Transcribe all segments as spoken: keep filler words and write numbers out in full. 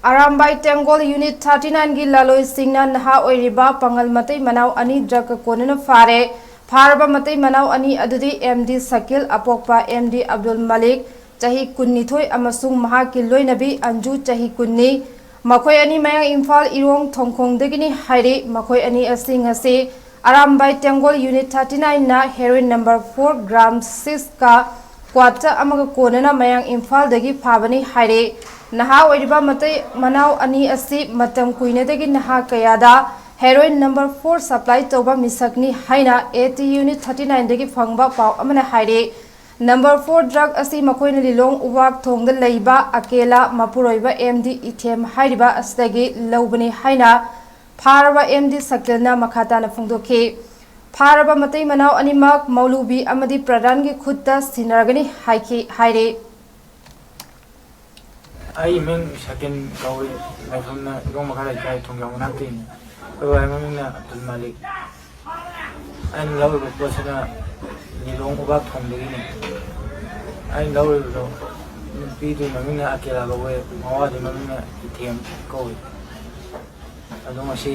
Arambai ꯇꯦꯡꯒꯣꯜ unit thirty ꯅꯥꯏꯟꯒꯤ ꯂꯥꯂꯣꯏꯁꯤꯡꯅ ꯅꯍꯥ ꯑꯣꯏꯔꯤꯕ ꯄꯥꯉꯜ ꯃꯇꯩ ꯃꯅꯥꯎ ꯑꯅꯤ ꯗ꯭ꯔꯒꯀ ꯀꯣꯟꯅꯅ ꯐꯥꯔꯦ꯫ ꯐꯥꯔꯕ ꯃꯇꯩ ꯃꯅꯥꯎ ꯑꯅꯤ ꯑꯗꯨꯗꯤ ꯑꯦꯝ ꯗꯤ ꯁꯀꯤꯜ, ꯑꯄꯣꯛꯄ ꯑꯦꯝ ꯗꯤ ꯑꯕꯗꯨꯜ ꯃꯂꯤꯛ, ꯆꯍꯤ ꯀꯨꯟꯅꯤꯊꯣꯏ, ꯑꯃꯁꯨꯡ ꯃꯍꯥꯛꯀꯤ ꯂꯣꯏꯅꯕꯤ ꯑꯟꯖꯨ, ꯆꯍꯤ ꯀꯨꯟꯅꯤ꯫ ꯃꯈꯣꯏ ꯑꯅꯤ ꯃꯌꯥꯡ ꯏꯝꯐꯥꯜ ꯏꯔꯣꯡ ꯊꯣꯡꯈꯣꯡꯗꯒꯤꯅꯤ ꯍꯥꯏꯔꯤ꯫ ꯃꯈꯣꯏ ꯑꯅꯤ ꯑꯁꯤ ꯉꯁꯤ ꯑꯔꯥꯝꯕꯥꯏ ꯇꯦꯡꯒꯣꯜ ꯌꯨꯅꯤꯠ ꯊꯥꯔꯇꯤ ꯅꯥꯏꯟꯅ ꯍꯦꯔꯣꯏꯟ ꯅꯝꯕꯔ ꯐꯣꯔ ꯒ꯭ꯔꯥꯝ ꯁꯤꯛꯁꯀ ꯀ꯭ꯋꯥꯇ ꯑꯃꯒ ꯀꯣꯟꯅꯅ ꯃꯌꯥꯡ ꯏꯝꯐꯥꯜꯗꯒꯤ ꯐꯥꯕꯅꯤ ꯍꯥꯏꯔꯤ꯫ ꯅꯍꯥ ꯑꯣꯏꯔꯤꯕ ꯃꯇꯩ ꯃꯅꯥꯎ ꯑꯅꯤ ꯑꯁꯤ ꯃꯇꯝ ꯀꯨꯏꯅꯗꯒꯤ ꯅꯍꯥ ꯀꯌꯥꯗ ꯍꯦꯔꯣꯏꯟ ꯅꯝꯕꯔ ꯐꯣꯔ ꯁꯄ꯭ꯂꯥꯏ ꯇꯧꯕ ꯃꯤꯁꯛꯅꯤ ꯍꯥꯏꯅ ꯑꯦ ꯇꯤ ꯌꯨꯅꯤꯠ ꯊꯥꯔꯇꯤ ꯅꯥꯏꯟꯗꯒꯤ ꯐꯪꯕ ꯄꯥꯎ ꯑꯃꯅ ꯍꯥꯏꯔꯤ꯫ ꯅꯝꯕꯔ ꯐꯣꯔ ꯗ꯭ꯔꯒ ꯑꯁꯤ ꯃꯈꯣꯏꯅ ꯂꯤꯂꯣꯡ ꯎꯕꯥꯛ ꯊꯣꯡꯗ ꯂꯩꯕ ꯑꯀꯦꯂꯥ ꯃꯄꯨꯔꯣꯏꯕ ꯑꯦꯝ ꯗꯤ ꯏꯊꯦꯝ ꯍꯥꯏꯔꯤꯕ ꯑꯁꯤꯗꯒꯤ ꯂꯧꯕꯅꯤ ꯍꯥꯏꯅ ꯐꯥꯔꯕ ꯑꯦꯝ ꯗꯤ ꯁꯀꯤꯜꯅ ꯃꯈꯥ ꯇꯥꯅ ꯐꯣꯡꯗꯣꯛꯈꯤ꯫ ꯐꯥꯔꯕ ꯃꯇꯩ ꯃꯅꯥꯎ ꯑꯅꯤꯃꯛ ꯃꯧꯂꯨꯕꯤ ꯑꯃꯗꯤ ꯄ꯭ꯔꯙꯥꯟꯒꯤ ꯈꯨꯠꯇ ꯁꯤꯟꯅꯔꯒꯅꯤ ꯍꯥꯏꯈꯤ ꯍꯥꯏꯔꯤ꯫ ꯑꯩ ꯃꯤꯡ ꯁꯀꯤꯟ ꯀꯧꯏ꯫ ꯂꯩꯐꯝꯅ ꯏꯔꯣꯡ ꯃꯈꯥ ꯂꯩꯀꯥꯏ ꯊꯣꯡꯖꯥꯎ ꯃꯅꯥꯛꯇꯒꯤꯅꯤ꯫ ꯑꯩꯈꯣꯏ ꯕꯥꯒꯤ ꯃꯃꯤꯡꯅ ꯑꯕꯗꯨꯜ ꯃꯥꯂꯤꯛ꯫ ꯑꯩꯅ ꯂꯧꯔꯤꯕ ꯄꯣꯠꯁꯤꯅ ꯂꯤꯂꯣꯡ ꯎꯕꯥꯛ ꯊꯣꯡꯗꯒꯤꯅꯤ꯫ ꯑꯩꯅ ꯂꯧꯔꯤꯕꯗꯣ ꯅꯨꯄꯤꯗꯨꯒꯤ ꯃꯃꯤꯡꯅ ꯑꯀꯦꯂꯥ ꯀꯧꯋꯦ, ꯃꯋꯥꯗꯨꯒꯤ ꯃꯃꯤꯡꯅ ꯏꯊꯦꯝ ꯀꯧꯋꯦ꯫ ꯑꯗꯣ ꯉꯁꯤ,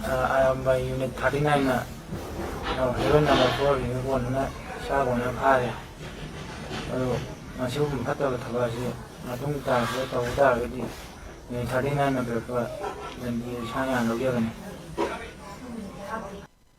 ꯑ, ꯑꯔꯥꯝꯕꯥꯏ ꯌꯨꯅꯤꯠ ꯊꯥꯔꯇꯤ ꯅꯥꯏꯟꯅ, ꯑ, ꯍꯦꯔꯣꯏꯟ ꯅꯝꯕꯔ ꯐꯣꯔ ꯌꯨꯅꯤꯠ ꯀꯣꯟꯅꯅ ꯏꯁꯥ ꯀꯣꯟꯅ ꯐꯥꯔꯦ꯫ ꯑꯗꯣ ꯃꯁꯤꯒꯨꯝꯕ ꯐꯠꯇꯕ ꯊꯕꯛ ꯑꯁꯤ ꯃꯇꯨꯡ ꯇꯥꯔꯛꯄꯗ ꯇꯧꯕ ꯇꯥꯔꯒꯗꯤ ꯌꯨꯅꯤꯠ ꯊꯥꯔꯇꯤ ꯅꯥꯏꯟꯅ ꯄꯤꯔꯛꯄ ꯗꯟꯗꯤ ꯏꯁꯥꯅ ꯌꯥꯝ ꯂꯧꯖꯒꯅꯤ꯫